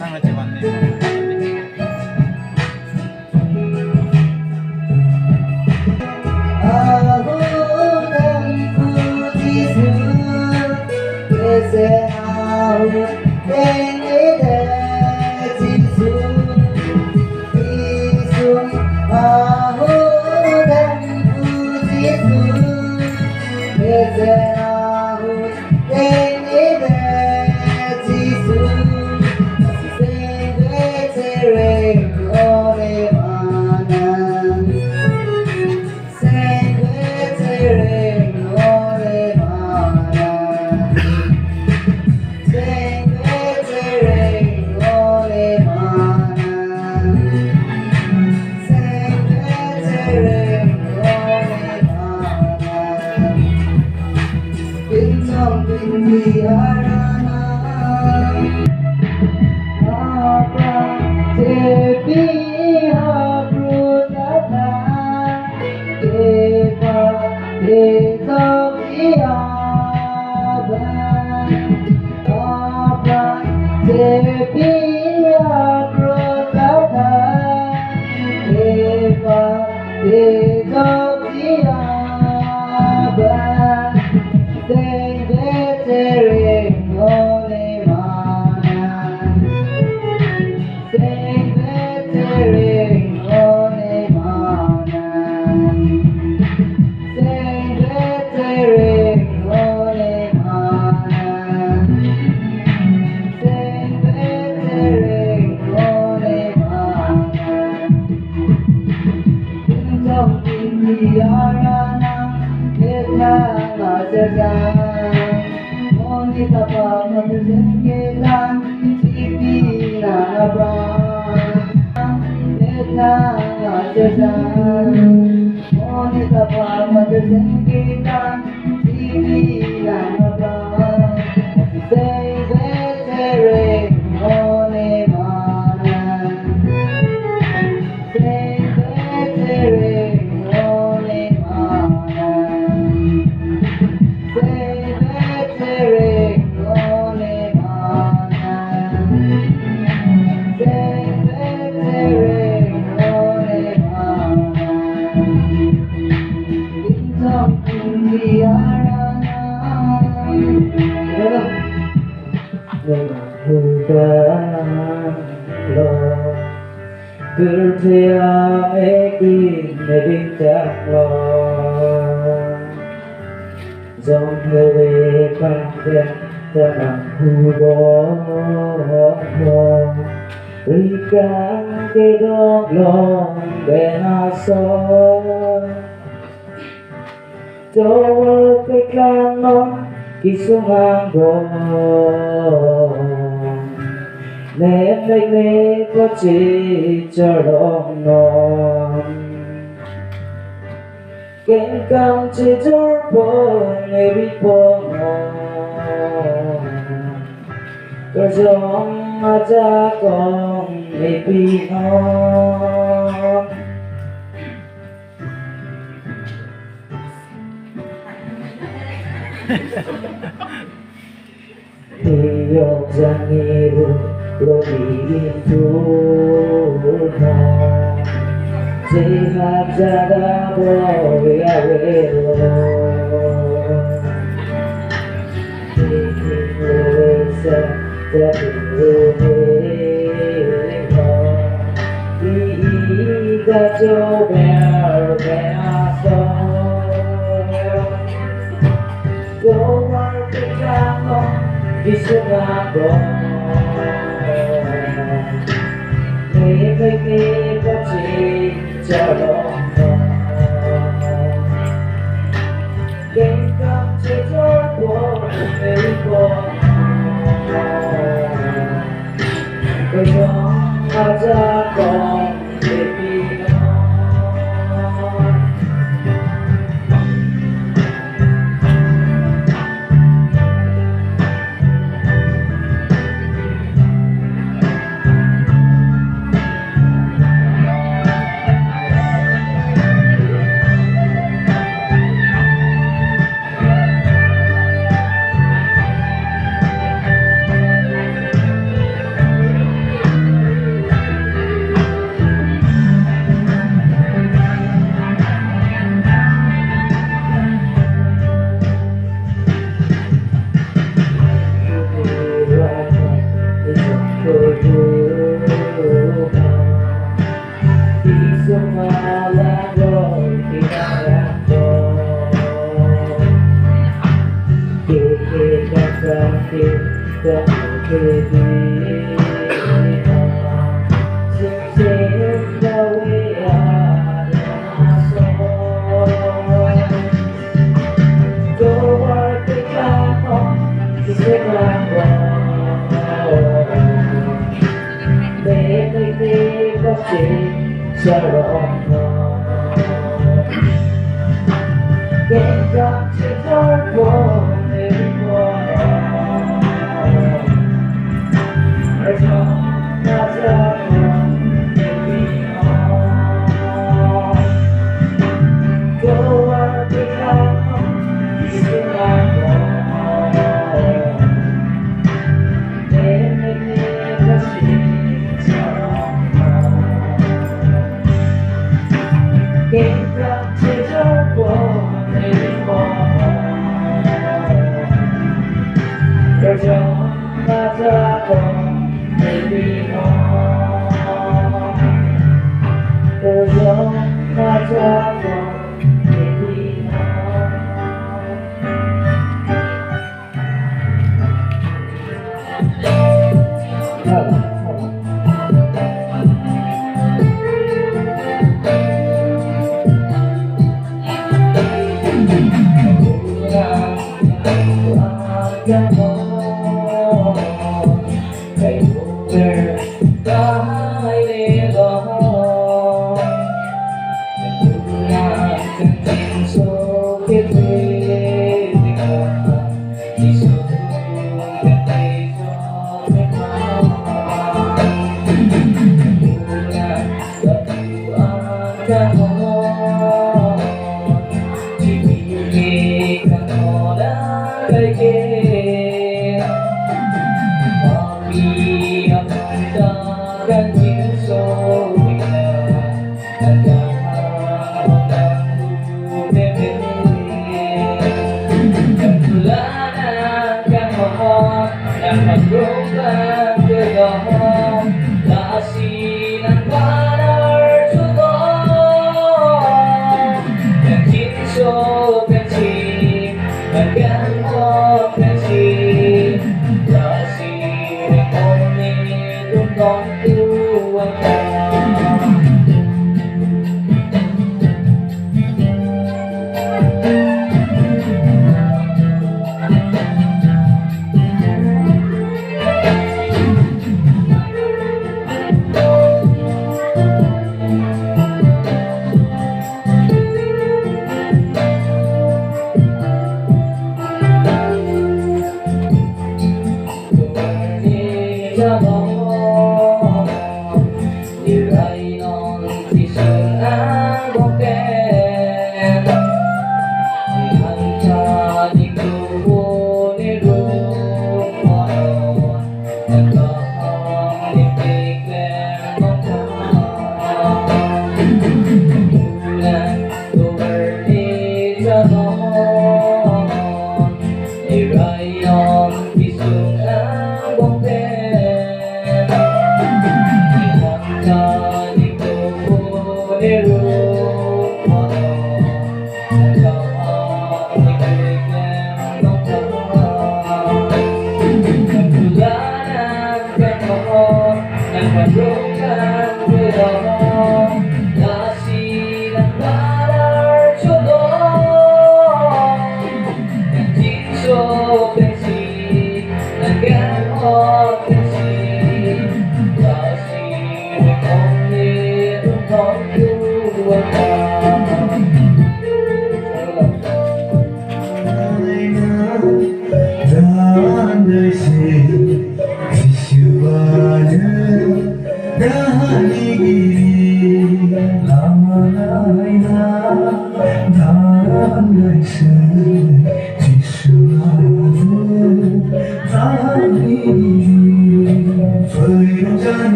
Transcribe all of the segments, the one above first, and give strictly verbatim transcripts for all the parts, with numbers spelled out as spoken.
Ahut dampo Jisu, mesen ahut tengledet Jisu. Jisu ahut dampo Jisu, mesen ahut tengledet Jisu, sengve chereng ole mana. Sengve chereng ole mana. Sengve chereng ole mana. Sengve chereng ole mana. Pinchong pinpi arana. Apa jepi habru tata. Epa ejok diaban. Apa jepi habru tata. Epa ejok diaban. Sengve chereng ole mana. Sengve chereng ole mana. Sengve chereng ole mana. Sengve chereng ole mana. Pinchong pinpi arana, methang aserjang. Monit apar mate sengkelang, chipi nang aphrang. Methang aserjang. Monit apar mate sengkelang, chipi nang aphrang. Sengve chereng ole mana. Sengve chereng ole mana. Sengve chereng ole mana. Sengve chereng ole mana. Pinchong pinpi arana. Huda lo. Pirthe ametin meding tanglo. Jong heve pangden tanang hubo ho. Rikang kedok long ben aso. Tovar peklang non kisung angbong. Nemek ne pache charong non. Kengkam chejor pon ebi pon non. Kejong ajakong ebi non. Tiyok jangni ru roni intu na. Sehat jaga boy awelo. Tiki lesa jatuh ida coba beasal. Tovar peklang non kisung angbong. Nemek ne pache charong non. Kengkam chejor pon ebi pon. Kejong ajakong ebi non.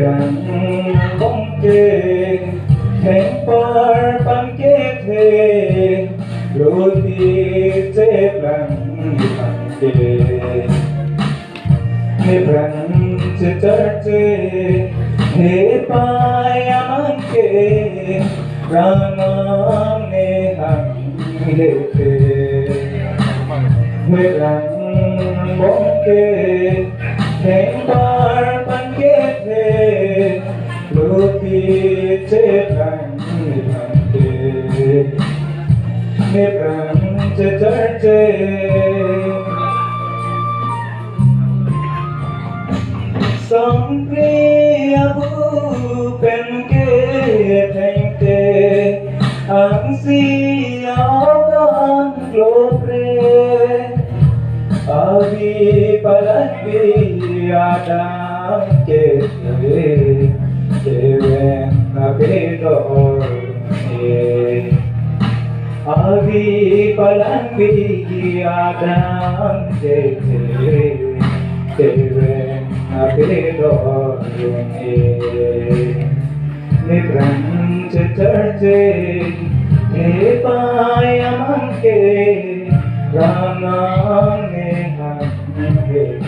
Rang bongke, thengpar pangkethe, loti cheplang pangke. He brang checharche, he payamang ke, rang ne hang le ke. He rang bongke, thengpar pangkethe, loti cheplang pangke. He brang checharche. Songkri abu pen ke thengte, angsi akan klopre. Abi palang bi adam ke, keven ape dor e. Abi palang bi adam ke, keven ape dor e. Ne brang checharche, ne payamang ke, rang ne hang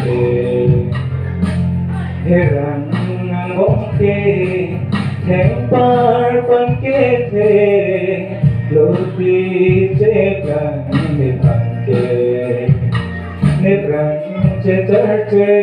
ke. He rang angbong ke, thengpar pangkethe, loti cheplang pangke. Ne brang checharche.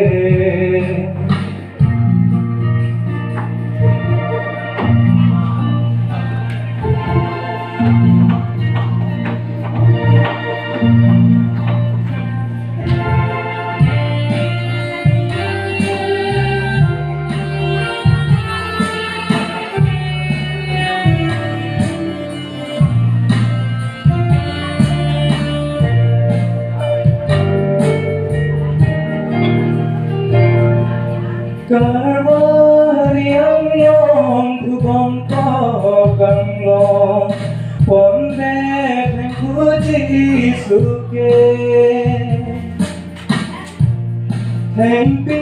Karwari angyong thubong tok anglong, pondet thengkuji suke. Thengpi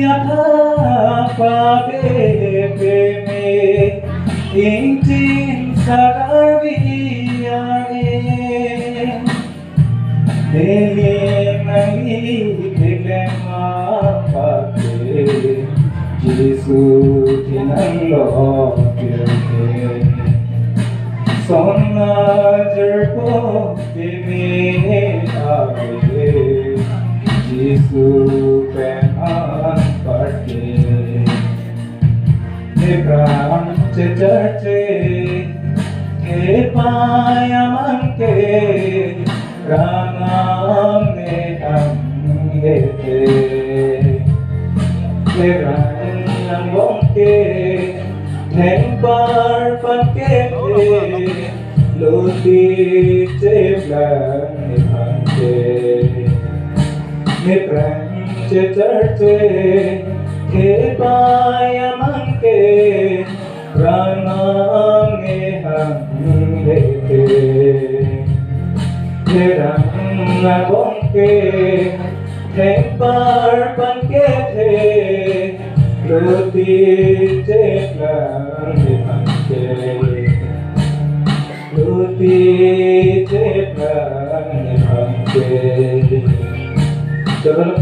athak pave peme, ingtin sagar vi ae. Neli nangli keklem apake, Jisu thinang lo pirthe. Sona jirpo kimi ave. Jisu pen anparke. Nephrang checharche, thepei amang ke, Ram anghang hanghe te. Nephrang angbong ke, thengparpan ke, loti cheplang nephrang ke. Nephrang checharche, thepei amang ke, Ram anghang hanghe te. Nephrang angbong ke, thengparpan ke the, loti cheplang nephrang ke. Loti cheplang nephrang ke. Coba lo.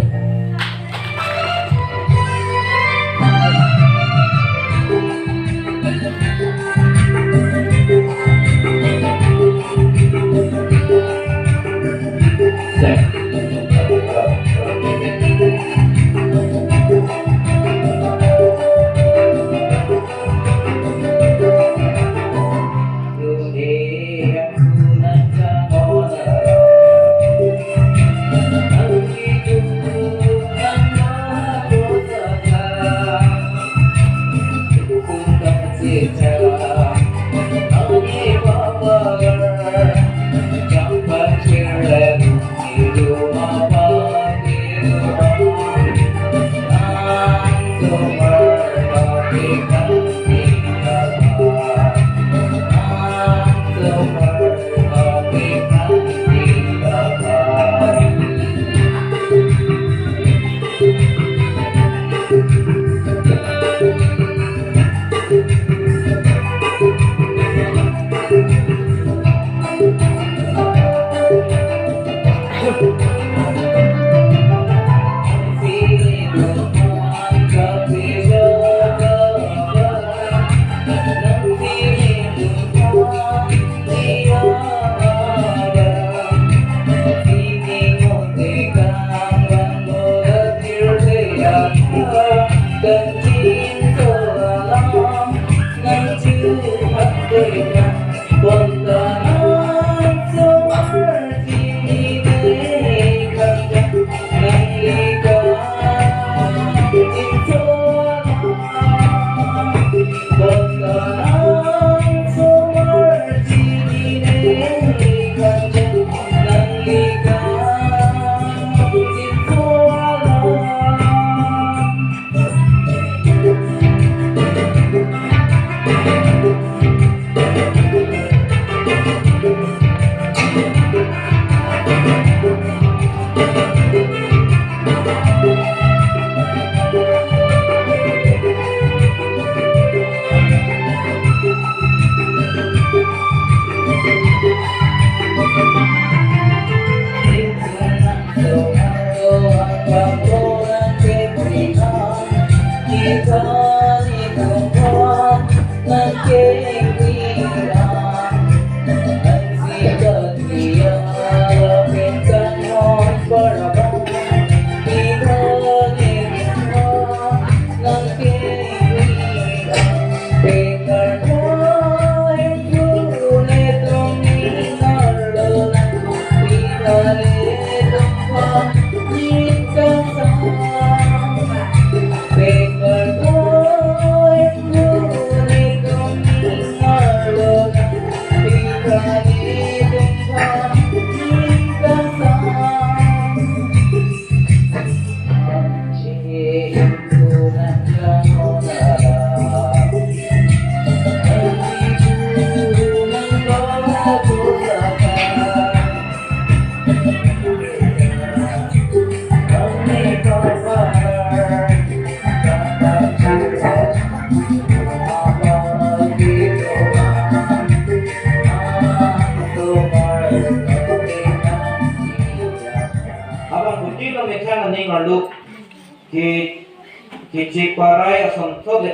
kecheparai asonthot le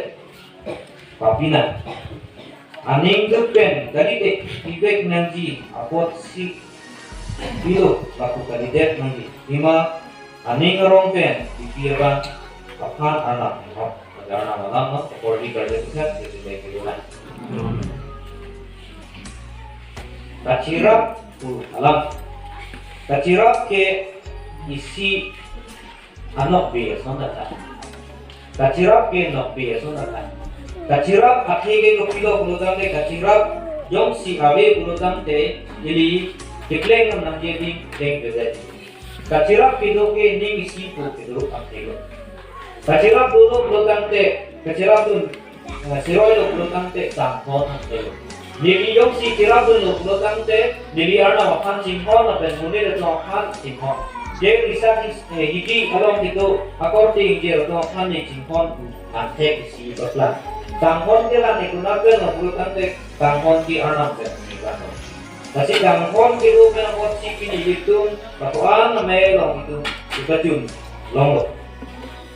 papi nang. Aning duk pen kalite ivek nangji apotsi pilo lapu kalidet nangji. Pima aning arong pen ipi abang aphan Arnam inghok. Arnam alam no, forty garden ikat, jadi baik itu lah. Kachirap pu alam. Kachirap ke isi anokbe ason tha. Kachirap ke nokbe ason tha. Kachirap athe ke kopilo pulo tangte, kachirap jongsi ave pulo tangte ili kepleng nam nangji ding deng bebet. Kachirap kedo ke ning isi pu kedo athe lo. Kachirap dolo pulo tangte, kachirap dun, eh, siroi lo pulo tangte tanghon athe lo. Neli jongsi chirap dunlo pulo tangte, neli Arnam aphan chinghon lapen monit atum aphan chinghon. Je risa his-, eh, hidi along kedo akorte ingjir atum aphan ne chinghon pu angthek isi baplang. Tanghon ke la ne konat pen lo pulo tangte, tanghon ke Arnam pen ne baplang. Lasi tanghon kedo pen apotsi pini ilitum, lapu-an amei along itum, ipachun longlo.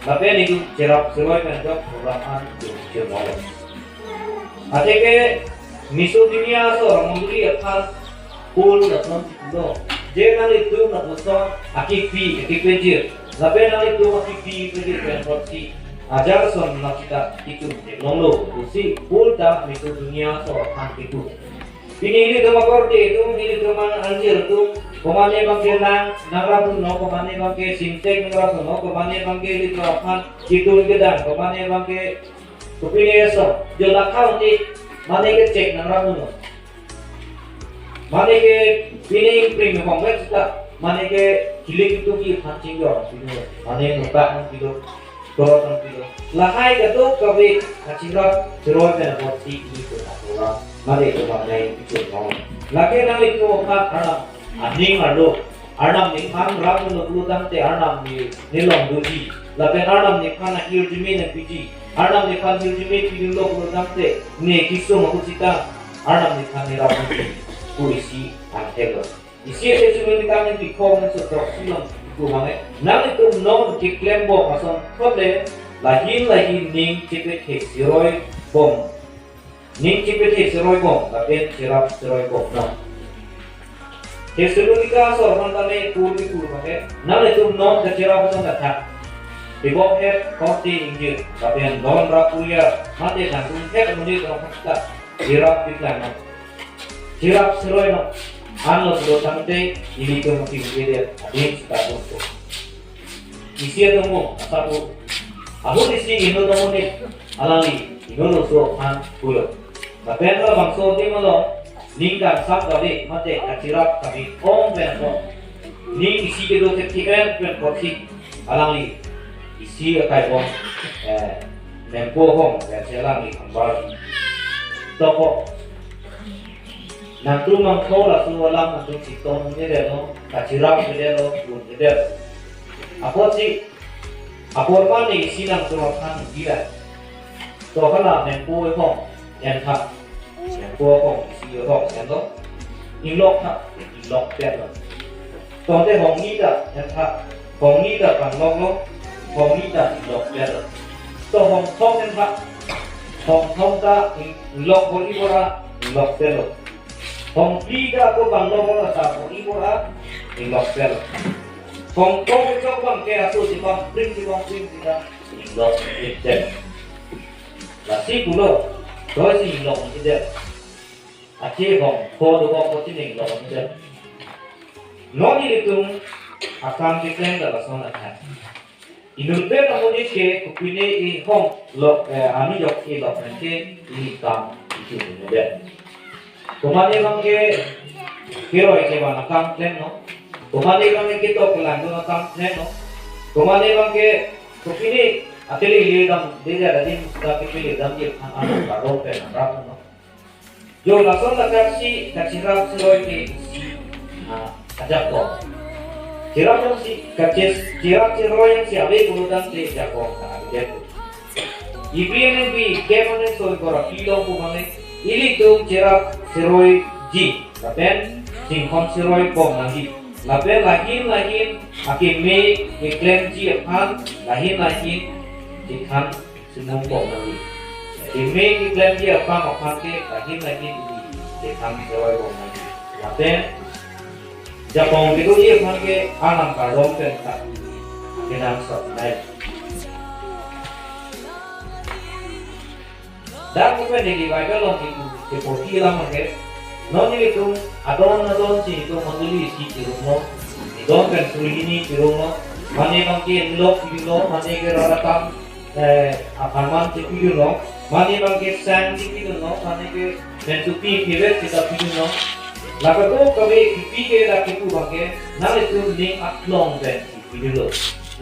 Lapen itum chirap siroi pen jok program an itum chun longlo. Athe ke Mesopotamia aso mondoli aphan Paul lason pulo. Je nanglitum lapuson akipi, akipejir. Lapen nanglitum akipi pejir pen apotsi ajar ason nangkita itum longlo pusi Paul ta Mesopotamia aso aphan kipu. Pini ilitum akorte atum, ilitum an-, angjir atum, komane abangke nang, nangrap dunnon, komane abangke Sintex nangrap dunnon, komane abangke ilitum aphan kitun kedang, komane abangke kopine ason, jo lakha uti, mane kechek nangrap dunnon. Mane ke pini pring hong wet sita, mane ke kilik itu ki aphan chingjor, mane nupak nang pilo, torot nang pilo. Lahai kadokave kachirap siroi pen apotsi ili ko atura, mane ko manai ichun long. Lake nanglitum aphan Arnam aning arlo, Arnam nephan rap dunlo pulo tangte Arnam ne, ne longdunji. Lapen Arnam nephan ahirjume nangpiji. Arnam nephan hirjume pidunlo pulo tangte ne kesung ahut sita Arnam nephan ne rap dunji pu isi angthek lo. Isi Thessalonika ningkan phli kethom, so throk isi along pu abang ke, nanglitum non keklembom asonthot le lahin lahin ning chepethek siroi bom. Ning chepethek siroi bom, lapen chirap siroi bomnon. Thessalonika asor aphan tame Paul kipu abang ke, nanglitum non kachirap ason tha. Tebok het, korte ingjir, lapen don rap puya, mate nangdun het amonit atum aphan ta chirap piklang non. Chirap siroi non. Anlo pulo tangte, ilitum akim kede adin sita tungko. Isi atum mo, asapu. Ahut isi inut amonit, alangli inut oso aphan pulo. Lapen labangso adim along, ningkan sak kave, mate kachirap kave ong pen ko. Ning isi kedo thekthe-en pen apotsi, alangli isi akai bom, eh, nempo ahong, pen si alangli hambar toko. Nangtum mangtho laso alam nangtum chetong nede lo, kachirap nede lo, pun nede lo. Apotsi, apor mane isi nangtum aphan gila. To hala nempo ahong, en tha. Nempo ahong, isi ahong, en lo. Inglok tha, inglok pet lo. Tangte hongni ta, en tha. Hongni ta panglok lo, hongni ta inglok pet lo. To hongthom en tha. Hongthom ta inglok bor-i bor-a, inglok pet lo. Hongphli ta ako panglok lo ta bor-i bor-a, inglok pet lo. Hongthom kechok abang ke aso chibang pring chibang pring sita inglok pet lo. Lasi pulo, doi si inglok pet lo. Ache hong, ko do ko ko si inglok pet lo. Non ilitum akam keklem ta lason atha. Inut pen amonit ke kopine ihong lo, eh, anujok ilok pen ke ili kam itum nede. Komane abang ke keroi kevan akam klem non. Komane abang ke ketok kelang dun akam klem non. Komane abang ke kopine atele le dam, dede adim ta kepele damji aphan arong pen rap non. Jo lason ta kachi, kachirap siroi ke isi, ah, ajakong. Chirap jongsi, kachis, chirap siroi jongsi ave pulo tangte ajakong ta ave. Ipi ene bi, kemane soi kora pilong pu mane, ilitum chirap siroiji, lapen chinghon siroi bom nangji. Lapen lahin lahin akeme keklemji aphan, lahin lahin Kethan sumung bom nangji. Keme keklemji aphan aphan ke lahin lahin ili kethan chevoi bom nangji. Lapen japong kedoji aphan ke anam kardom pen ta kenangsot nai. Dak pen neli Bible along ke kepuji alam ke, non nelitum adon adon si itum mondoli isi chirumlo, idon pen suri hini chirumlo, mane abang ke nilok pilo, mane ke rat atum, eh, apharman si pilo, mane abang ke sang si pilo, mane ke pensupi pivet si ta pilo. Lapen do kave kipi ke dak kipu abang ke, nanglitum ning aklong pen si pilo.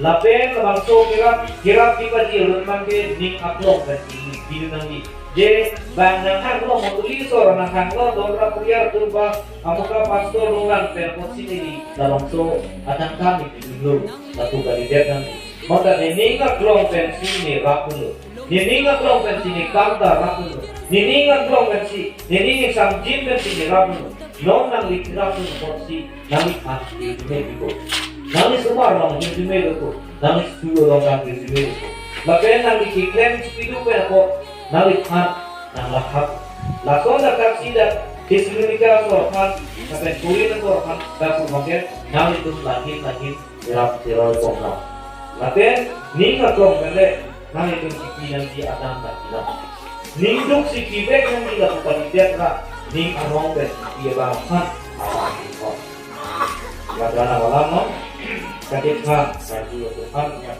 Lapen labangso kerap, kerap kipaji alun abang ke ning aklong pen si pilo nangji. Je bang nanghanglo mondoli asor, nanghanglo don ra puriar turba, amuka pastor nongrang pen apotsi neli labangso atangka neli pilo, lapu kalidet nangji. Maka nening aklong pensi neraplo. Nening aklong pensi nekam ta raplo. Nening aklong pensi, nening samjin pensi neraplo. Non nangli raplo apotsi nangli aphan hirjume diko. Nangli osomar along hirjume diko. Nangli school along nang hirjume diko. Lapen nangli keklem chipidun pen apot nangli aphan nanglahap. Lason dak kaksi dak Thessalonika asor aphan, lapen Korinth asor aphan, dak pu abang ke nanglitum lahin lahin cherap cheroi bom nang. Lapen ning aklong pen le nanglitum kipi nangji atam ta pilo. Ning duk si pivek nangji lapu kalidet ra, ning arong pen kipi abang aphan alam pon. Lapen alam non, kadethan, kaju Tuhan, ya.